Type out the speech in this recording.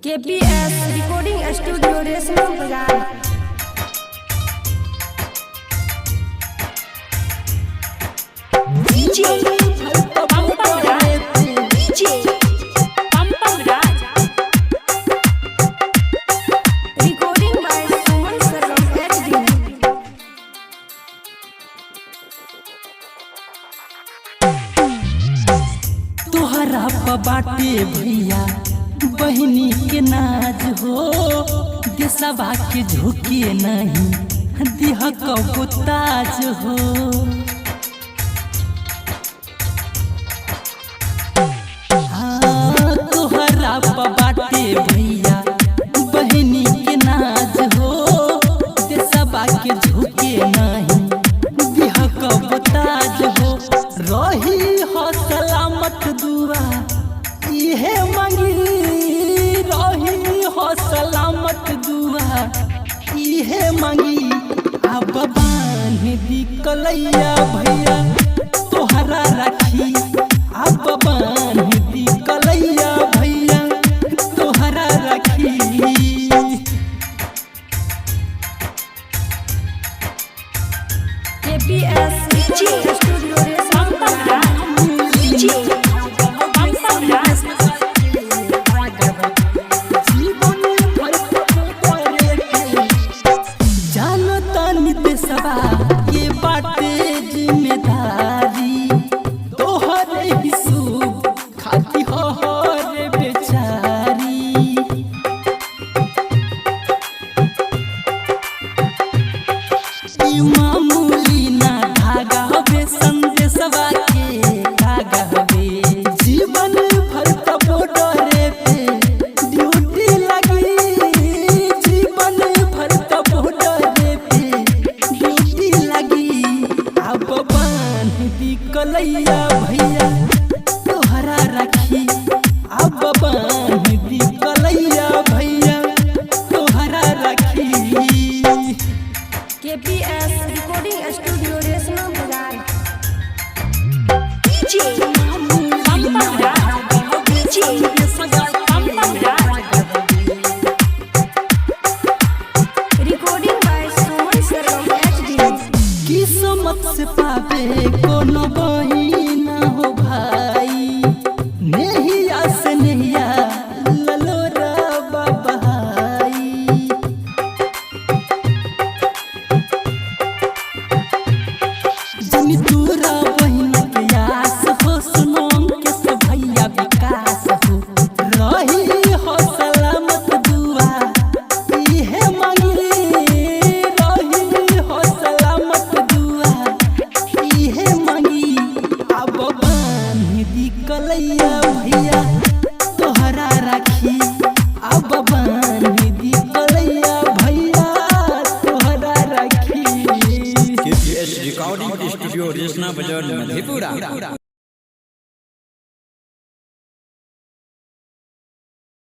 KPS recording studio, Reshma बाजार। Pampam Raj. Pampam Raj. Recording by Suman Sargam HD. तोहरा प बाटे भैया बहिनी के नाज हो, देशवा के झुके नहीं दिह कबो ताज हो। हाँ, तोहरा प बाटे भैया बहिनी के नाज हो, देशवा के झुके नहीं दिह कबो ताज हो। रही हो सलामत दुआ इहे मांगी, रही हो सलामत दुआ इहे मांगी। अब बांध दी कलैया भैया तोहरा राखी, अब बांध दी कलैया भैया तोहरा राखी। केपीएस रिकॉर्डिंग स्टूडियो, रेशमा पंपम बाजार। राज। पंपम राज। जानो तानी देशवा के बाटे जिम्मेदारी, तोहरे ही सूप खाती हो रे बेचारी। ई मामूली ना धागा हवे संदेशवा के धागा हवे, जीवन भर त बॉर्डरे पे ड्यूटी लगी, जीवन भर त बॉर्डरे पे ड्यूटी लगी। अब बांध दी कलैया भैया तोहरा राखी, अब बांध दी कलैया भैया तोहरा राखी। केपीएस रिकॉर्डिंग स्टूडियो, रेशमा बाजार। पंपम राज। पंपम राज। Recording by Suman Sargam HD. किस्मत से पावे कोनो बहिन हो भाई, नेहिया से नेहिया ललोरा बाबा। जनी तोरा बहिन के आस हो, सुनो के से भैया विकास हो, रही हो सलामत दुआ इहे मांगी, रही हो सलामत दुआ इहे मांगी। अब बांध दी कलैया भैया तोहरा राखी, अब बांध दी कलैया भैया तोहरा राखी। केपीएस रिकॉर्डिंग स्टूडियो, रेशना बाजार, मधेपुरा।